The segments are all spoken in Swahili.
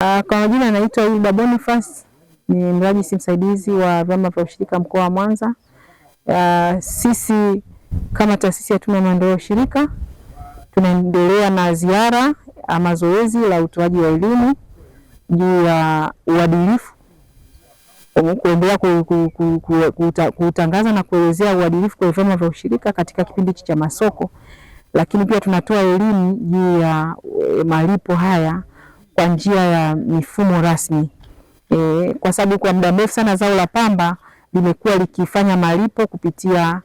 Kwa majina naitwa Hilda Boniface, ni mrajisi msaidizi wa vyama vya ushirika mkoa wa Mwanza. Sisi kama taasisi ya Tume ya Maendeleo ya Ushirika tunaendelea na ziara ama zoezi la utoaji wa elimu juu ya uadilifu, kuendelea kutangaza na kuelezea uadilifu kwa vyama vya ushirika katika kipindi cha masoko, lakini pia tunatoa elimu juu ya malipo haya kwa njia ya mifumo rasmi kwa sababu kwa muda mrefu sana zao la pamba limekuwa likifanya malipo kupitia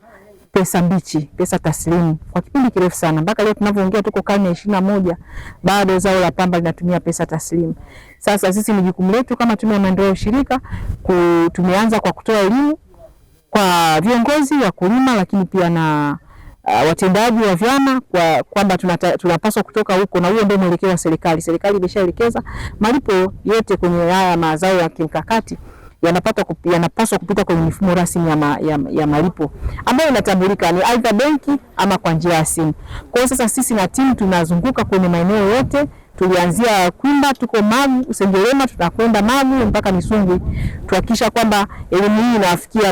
pesa mbichi, pesa taslimu kwa kipindi kirefu sana. Mpaka leo tunavyoongea tuko karne ya 21, bado zao la pamba linatumia pesa taslimu. Sasa sisi ni jukumu letu kama Tume ya Maendeleo ya Ushirika, tumeanza kwa kutoa elimu kwa viongozi, wakulima, lakini pia na watendaji wa vyama kwamba tunapaswa kutoka huko, na huo ndio mwelekeo wa serikali. Serikali imeshaelekeza malipo yote kwenye haya mazao ya kimkakati yanapaswa kupita kwenye mifumo rasmi ya malipo ambayo inatambulika ni aidha benki ama kwa njia ya simu. Kwa hiyo sasa sisi na timu tunazunguka kwenye maeneo yote, tulianzia Kwimba, tuko Magu, Sengerema, tutakwenda Magu mpaka Misungwi, tuhakikisha kwamba elimu hii inawafikia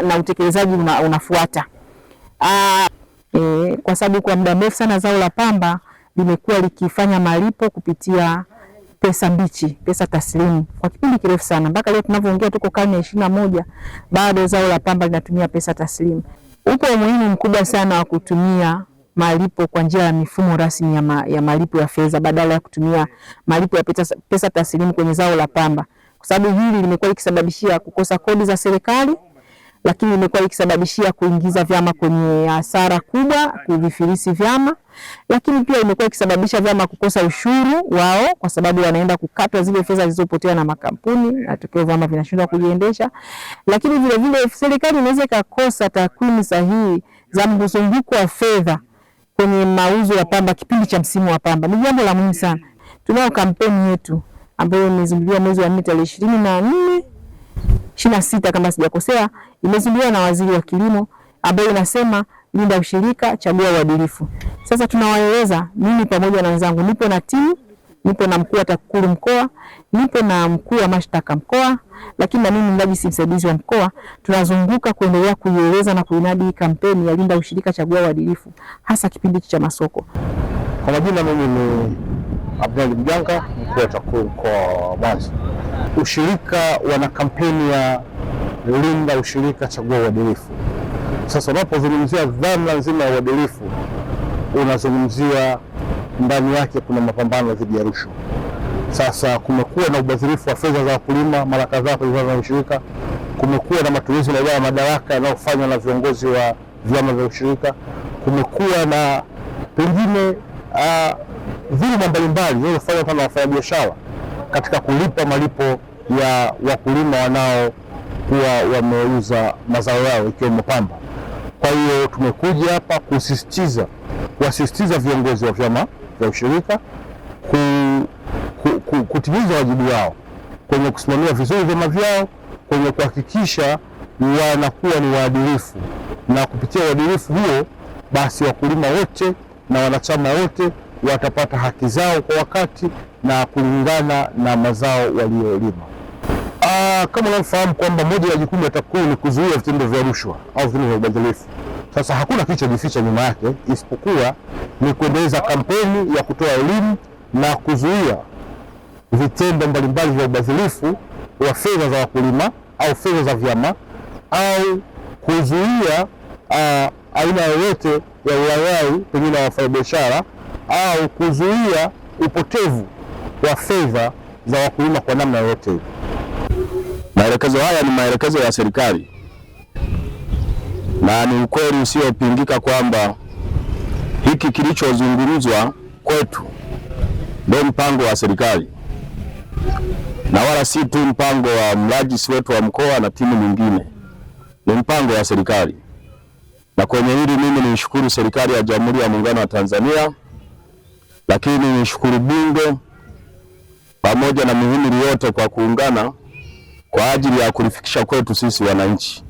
na utekelezaji unafuata. Kwa sababu kwa muda mrefu sana zao la pamba limekuwa likifanya malipo kupitia pesa mbichi, pesa taslimu kwa kipindi kirefu sana. Mpaka leo tunavyoongea tuko karne ya 21, bado zao la pamba linatumia pesa taslimu. Upo umuhimu mkubwa sana wa kutumia malipo kwa njia ya mifumo rasmi ya malipo ya fedha badala ya kutumia malipo ya pesa taslimu kwenye zao la pamba, kwa sababu hili limekuwa likisababishia kukosa kodi za serikali, lakini imekuwa ikisababishia kuingiza vyama kwenye hasara kubwa, kuvifilisi vyama, lakini pia imekuwa ikisababisha vyama kukosa ushuru wao, kwa sababu wanaenda kukatwa zile fedha zilizopotea na makampuni, na tukio vyama vinashindwa kujiendesha. Lakini vile vile serikali inaweza ikakosa takwimu sahihi za mzunguko wa fedha kwenye mauzo ya pamba kipindi cha msimu wa pamba. Ni jambo la muhimu sana. Tunayo kampeni yetu ambayo imezinduliwa mwezi wa 4 tarehe 24 26 kama sijakosea, imezinduliwa na Waziri wa Kilimo, ambayo inasema linda ushirika, chagua uadilifu. Sasa tunawaeleza, mimi pamoja na wenzangu, nipo na timu, nipo na mkuu wa TAKUKURU mkoa, nipo na mkuu wa mashtaka mkoa, lakini na mimi mrajisi msaidizi wa mkoa, tunazunguka kuendelea kuieleza na kuinadi kampeni ya linda ushirika, chagua uadilifu, hasa kipindi cha masoko. Kwa majina mimi ni Abdalla Mganga, mkuu wa TAKUKURU mkoa wa Mwanza. Ushirika wana kampeni ya linda ushirika chagua uadilifu. Sasa unapozungumzia dhana nzima ya uadilifu, unazungumzia ndani yake kuna mapambano dhidi ya rushwa. Sasa kumekuwa na ubadhirifu wa fedha za wakulima mara kadhaa kwenye vyama vya ushirika, kumekuwa na matumizi mabaya ya madaraka yanayofanywa na viongozi wa vyama vya ushirika, kumekuwa na pengine dhuluma mbalimbali zinazofanywa na wafanyabiashara katika kulipa malipo ya wakulima wanaokuwa wameuza mazao yao ikiwemo pamba. Kwa hiyo tumekuja hapa kuwasisitiza viongozi wa vyama vya ushirika kutimiza wajibu wao kwenye kusimamia vizuri vyama vyao, kwenye kuhakikisha wanakuwa ni waadilifu, na kupitia uadilifu huo basi wakulima wote na wanachama wote watapata haki zao kwa wakati na kulingana na mazao waliolima. Kama unavyofahamu kwamba moja ya jukumu la TAKUKURU ni kuzuia vitendo vya rushwa au vitendo vya ubadhirifu. Sasa hakuna kilichojificha nyuma yake isipokuwa ni kuendeleza kampeni ya kutoa elimu na kuzuia vitendo mbalimbali vya ubadhirifu wa fedha za wakulima au fedha za vyama au kuzuia aina yoyote ya ulaghai pengine wa wafanyabiashara au kuzuia upotevu wa fedha za wakulima kwa namna yoyote ile. Maelekezo haya ni maelekezo ya serikali na ni ukweli usiopingika kwamba hiki kilichozungumzwa kwetu ndio mpango wa serikali na wala si tu mpango wa mrajisi wetu wa mkoa na timu nyingine, ni mpango wa serikali. Na kwenye hili mimi nishukuru serikali ya Jamhuri ya Muungano wa Tanzania, lakini nishukuru Bunge pamoja na mihimili yote kwa kuungana kwa ajili ya kulifikisha kwetu sisi wananchi.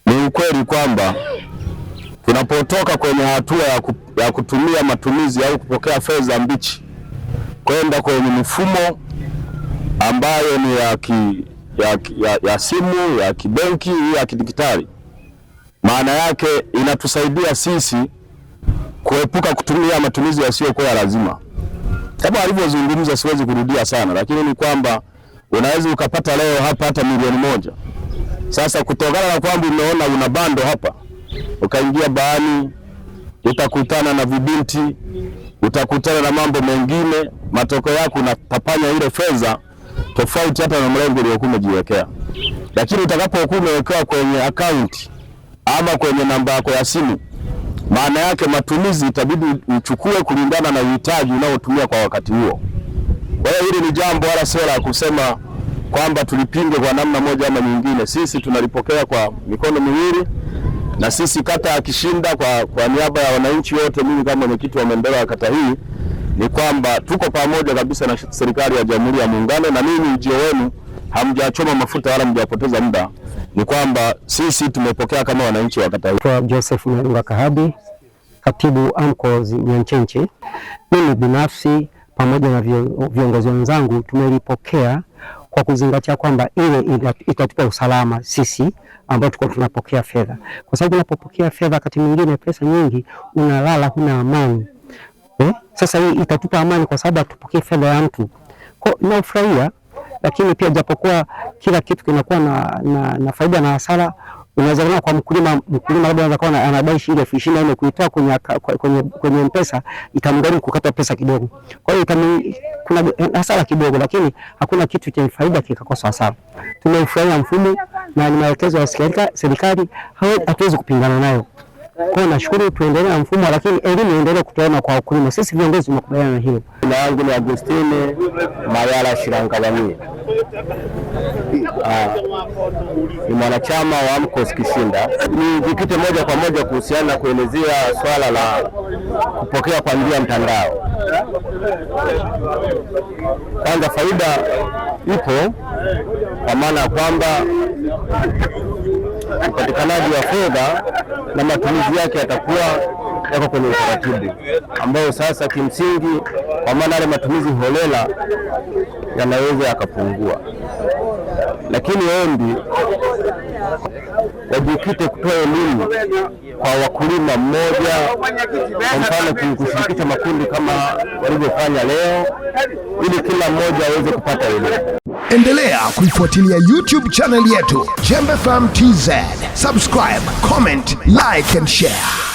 Ni ukweli kwamba tunapotoka kwenye hatua ya kutumia matumizi au kupokea fedha mbichi kwenda kwenye mifumo ambayo ni ya simu ya kibenki ya kidigitali, maana yake inatusaidia sisi kuepuka kutumia matumizi yasiyokuwa ya lazima. Kama alivyozungumza, siwezi kurudia sana, lakini ni kwamba unaweza ukapata leo hapa hata 1,000,000. Sasa kutokana na kwamba umeona una bando hapa, ukaingia baani, utakutana na vibinti, utakutana na mambo mengine, matokeo yako unatapanya ile fedha tofauti hata na mlengo uliokuwa umejiwekea. Lakini utakapokuwa umewekewa kwenye akaunti ama kwenye namba yako ya simu, maana yake matumizi itabidi uchukue kulingana na uhitaji unaotumia kwa wakati huo. Kwa hiyo hili ni jambo wala sio la kusema kwamba tulipinge kwa namna moja ama nyingine. Sisi tunalipokea kwa mikono miwili, na sisi kata ya Kishinda kwa niaba ya wananchi wote, mimi kama mwenyekiti wa maendeleo ya kata hii, ni kwamba tuko pamoja kabisa na serikali ya Jamhuri ya Muungano, na mimi ujio wenu hamjachoma mafuta wala hamjapoteza muda, ni kwamba sisi tumepokea kama wananchi wa kata hii. Kwa Joseph Mayunga Kahabi, katibu AMCOS Nyanchenche. Mimi binafsi pamoja na viongozi wenzangu tumelipokea kwa kuzingatia kwamba ile itatupa usalama sisi ambao tuko tunapokea fedha, kwa sababu unapopokea fedha wakati mwingine pesa nyingi unalala huna amani. Sasa hii itatupa amani kwa sababu hatupokee fedha ya mtu. Kwa naufurahia, lakini pia japokuwa kila kitu kinakuwa na faida na hasara. Unaweza kuona kwa mkulima labda anaweza kuwa anadai shilingi 24,000 kuitoa kwenye M-Pesa itamgharimu kukata pesa kidogo. Kwa hiyo kuna hasara kidogo, lakini hakuna kitu chenye faida kikakosa hasara. Tumeufurahia mfumo na ni maelekezo ya serikali, hatuwezi kupingana nayo. Kwa hiyo nashukuru, tuendelee na mfumo, lakini elimu iendelee kutolewa kwa wakulima. Sisi viongozi tumekubaliana na hilo. Jina langu ni Agustine Mayala Shirangabamia. Ni mwanachama wa AMCOS Kishinda. Nijikite moja kwa moja kuhusiana kuelezea swala la kupokea kwa njia ya mtandao. Kwanza faida ipo kwa maana ya kwamba upatikanaji wa fedha na matumizi yake yatakuwa yako kwenye utaratibu ambao sasa kimsingi, kwa maana yale matumizi holela yanaweza yakapungua. Lakini ombi wajikite kutoa elimu kwa wakulima mmoja, kwa mfano kushirikisha makundi kama walivyofanya leo, ili kila mmoja aweze kupata elimu. Endelea kuifuatilia YouTube channel yetu Jembe FM TZ. Subscribe, comment, like and share.